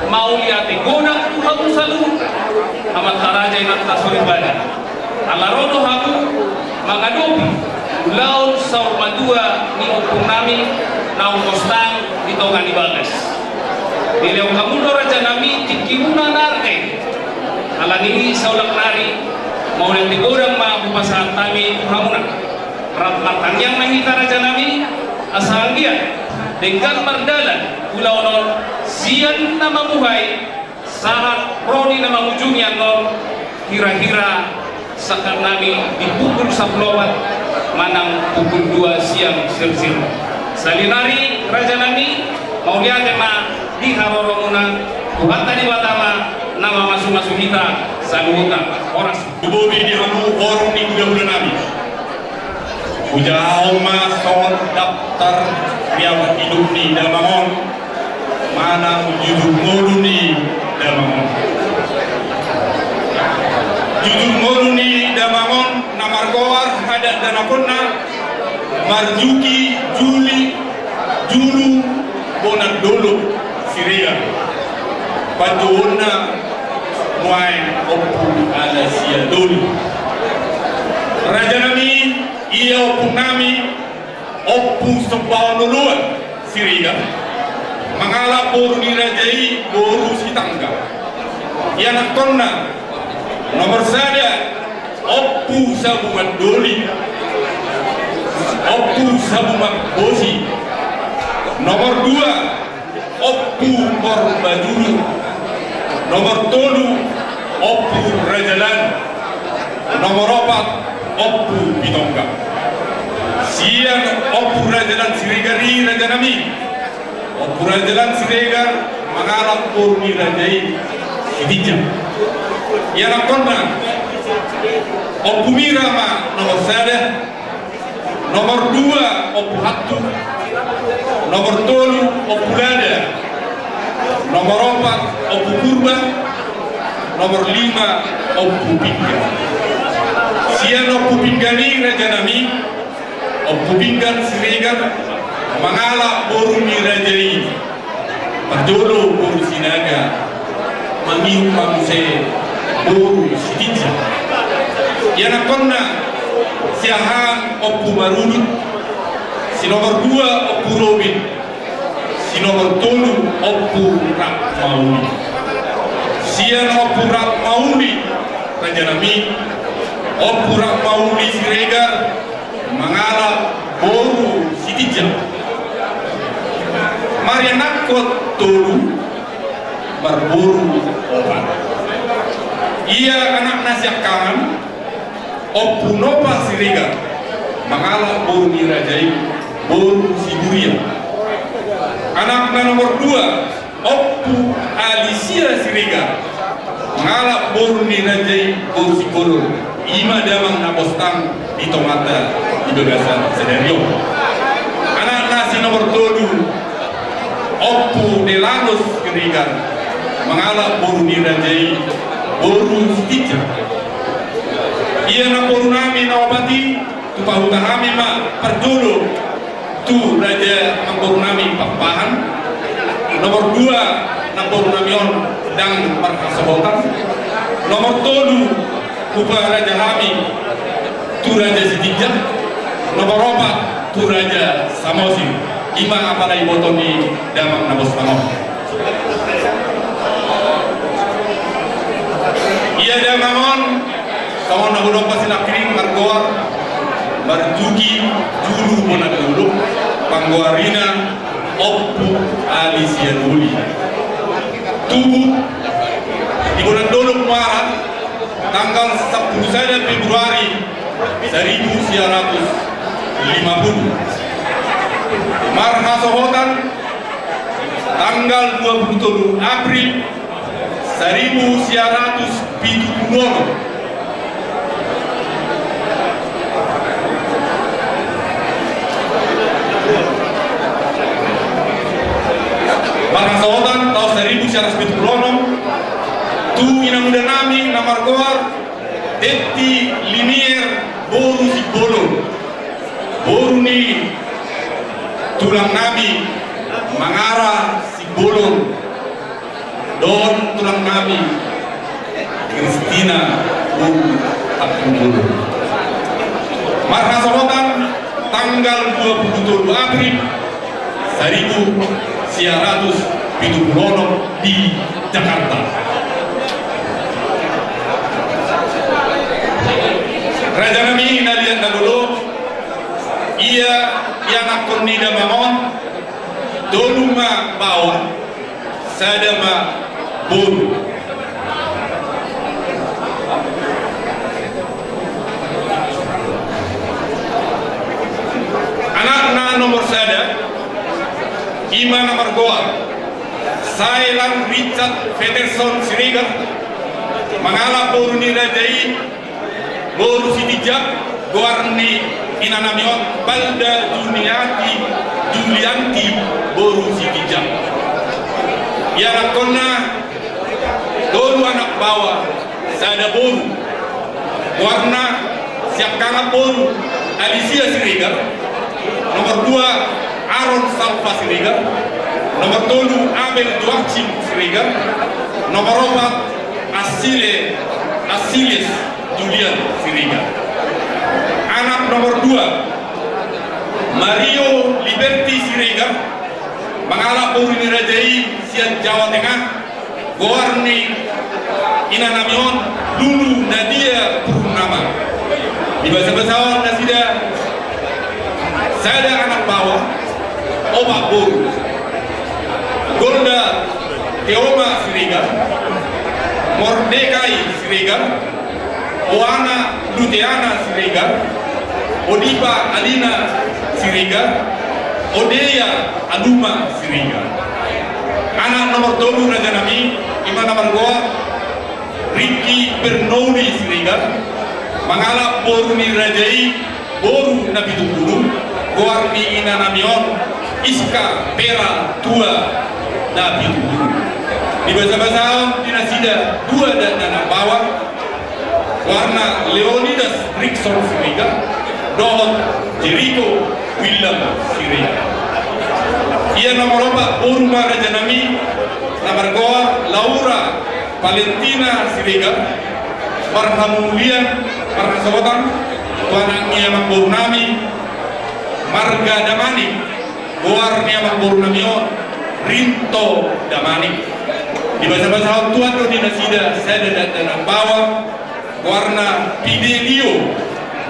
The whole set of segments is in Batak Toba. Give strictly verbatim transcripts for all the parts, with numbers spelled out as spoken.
Mauliate godang tu hamu saluhut, amanta raja, inanta soripada. Ala ro do hamu mangadopi ulaon saur matua ni ompungnami naung mostang di tonga ni bagas. Dilehon hamu do, rajanami, tingkimuna na arga i. Alani i, saulak nari, mauliate godang ma hupasahat hami tu hamuna. Rap martangiang ma hita, rajanami, asa anggiat denggan mardalan ulaon on sian na mamuhai sahat ro di na mangujungi annon, hira-hira sangkapnami di pukul sampulu opat manang pukul dua siang sirsir. Sahali nari, rajanami, mauliate ma di haroromuna, Tuhanta Debata ma na mamasu-masu hita saluhutna. Horas. Tubu di hamu horong ni hula-hulanami. Hujahahon ma songon daptar riwayat hidup ni damang on manang jujur ngolu ni damang on. Jujur ngolu ni damang on na margoar hadat danakonna Marjuki Juli Julu Bonandolok Siregar. Panjouonna nuaeng Ompu Alesia Doli. Rajanami, ia ompunami Ompu Sombaon Oloan Siregar, mangalap boru ni raja i boru Sitanggang. Ianakkonna, nomor sada, Ompu Sabungan Doli, Ompu Sabungan Bosi. Nomor dua, Ompu Porbajulu. Nomor tolu, Ompu Rajalan. Nomor opat, Ompu Pitonggang. Sian Ompu Rajalan Siregar i, rajanami, Ompu Rajalan Siregar mangalap boru ni raja i Sitinjak. Ianakkonna, Ompu Mira ma nomor sada, nomor dua Ompu Hattu, nomor tolu Ompu Lada, nomor opat Ompu Purba, nomor lima Ompu Pinggan. Sian Ompu Pinggan i, rajanami, Ompu Pinggan Siregar mangalap boru ni raja i parjolo boru Sinaga, mangihut ma muse boru Sitinjak. Ianakkonna, siahaan Ompu Marudut, si nomor dua Ompu Robin, si nomor tolu Ompu Rap Mauli. Sian Ompu Rap Mauli, rajanami, Ompu Rap Mauli Siregar mangalap boru Sitinjak. Marianakkon tolu, marboru opat. Ia anakna siangkangan, Ompu Nopa Siregar, mangalap boru ni raja i boru Siburia. Anakna nomor dua, Ompu Alisia Siregar, mangalap boru ni raja i boru Simbolon. I ma damang na postang di tonganta di bagasan sadari on. Anakna si nomor tolu, Ompu Delanus Siregar, mangalap boru ni raja i boru Sitinjak. Ia namborunami na opat i, tu pahuta hami ma parjolo tu raja namborunami Pakpahan. Nomor dua, namborunami on ndang marhasohotan. Nomor tolu, huparaja hami tu raja Sitinjak. Nomor opat, tu raja Samosir. I ma apala iboto ni damang na postang on. Ia damang on, songon na hudok pasinangkining, margoar Marjuki Julu Bonandolok, panggoarina Ompu Alisia Doli. Tubu di Bonandolok Muara, tanggal sampulu sada Februari saribu sia ratus lima pulu. Marhasohotan tanggal dua pulu tolu April saribu sia ratus pitu pulu onom. Marhasohotan taon saribu sia ratus pitu pulu onom, tu inamudanami na margoar Tetti Linier boru Simbolon, boru ni tulangnami Mangara Simbolon. Dohot tulang nami Kristina boru Hampubolon. Marhasohotan tanggal dua puluh tolu April saribu sia ratus pitu puluh onom di Jakarta. Raja nami na liat na lolo, ia ianakhon ni damang on tolu ma baoa, sada ma boru. Anakna nomor sada, i ma na margoar Saelan Richard Peterson Siregar, mangalap boru ni raja i boru Sitinjak, goar ni inanami on Balda Juniati Julianti boru Sitinjak. Ianakhonna tolu anak baoa, sada boru. Goarna siangkangan boru Alicia Siregar, nomor dua Aron Salva Siregar, nomor tolu Abel Joachim Siregar, nomor opat Asile, Asiles Julian Siregar. Anak nomor dua Mario Liberty Siregar, mangalap boru ni raja i sian Jawa Tengah, goar ni inanami on Lulu Nadia Purnama. Dibasabasahon nasida sada anak baoa, opat boru: Golda Teoma Siregar, Mordekai Siregar, Oana Luteana Siregar, Odipa Alina Siregar, Odeia Aluma Siregar. Anak nomor tolu raja nami, i ma na margoar Riki Bernoulli Siregar, mangalap boru ni raja i boru na pitu pulu, goar ni inanami on Iska Pera Tua na pitu pulu. Dibasabasahon di nasida dua dakdanak baoa, goarna Leonidas Rikson Siregar dohot Jeriko William Siregar. Ia nomor opat boru ma raja nami, na margoar Laura Valentina Siregar, marhamulian marhasohotan tu anak ni amangboru nami marga Damanik, goar ni amangboru nami on Rinto Damanik. Dibasabasahon Tuhan do di nasida sada dakdanak baoa, goarna Fidelio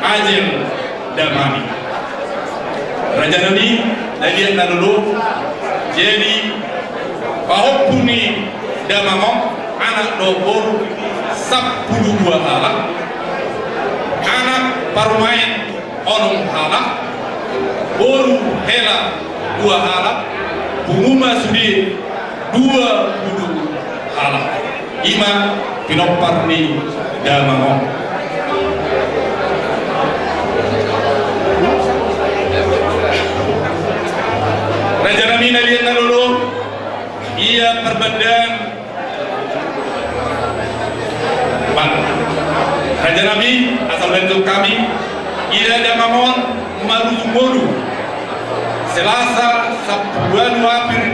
Ajel Damanik. Raja nami na liat na lolo, jadi pahompu ni damang on, anak dohot boru sampulu dua halak, anak parumaen onom halak, boru hela dua halak, pungu ma sude dua pulu halak. I ma pinompar ni damang on. Raja nami na liat na lolo, ia parbandaan. Bah, raja nami, asa hulanjut hami, ia damang on marujung ngolu Selasa sampulu ualu April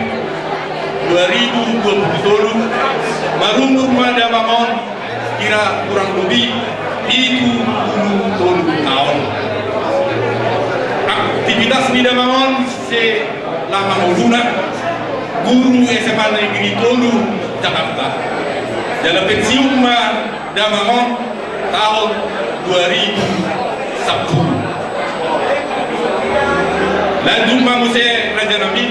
dua ribu dua pulu tolu, marumur ma damang on kira kurang lobi pitu pulu tolu taon. Aktivitas ni damang on selama ngoluna, guru S M A Negeri tolu Jakarta. Jala pensiun ma damang on taon dua ribu sampulu. Lanjut ma muse raja nami,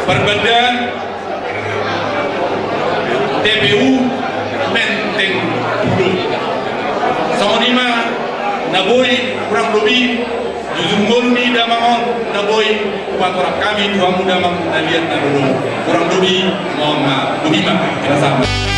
parbandaan T P U Menteng Pulo. Songon i ma na boi kurang lobi jujur ngolu ni damang on na boi hupatorang hami tu hamu damang na liat na lolo. Kurang lobi, mohon maaf. Lobi ma, kita sama.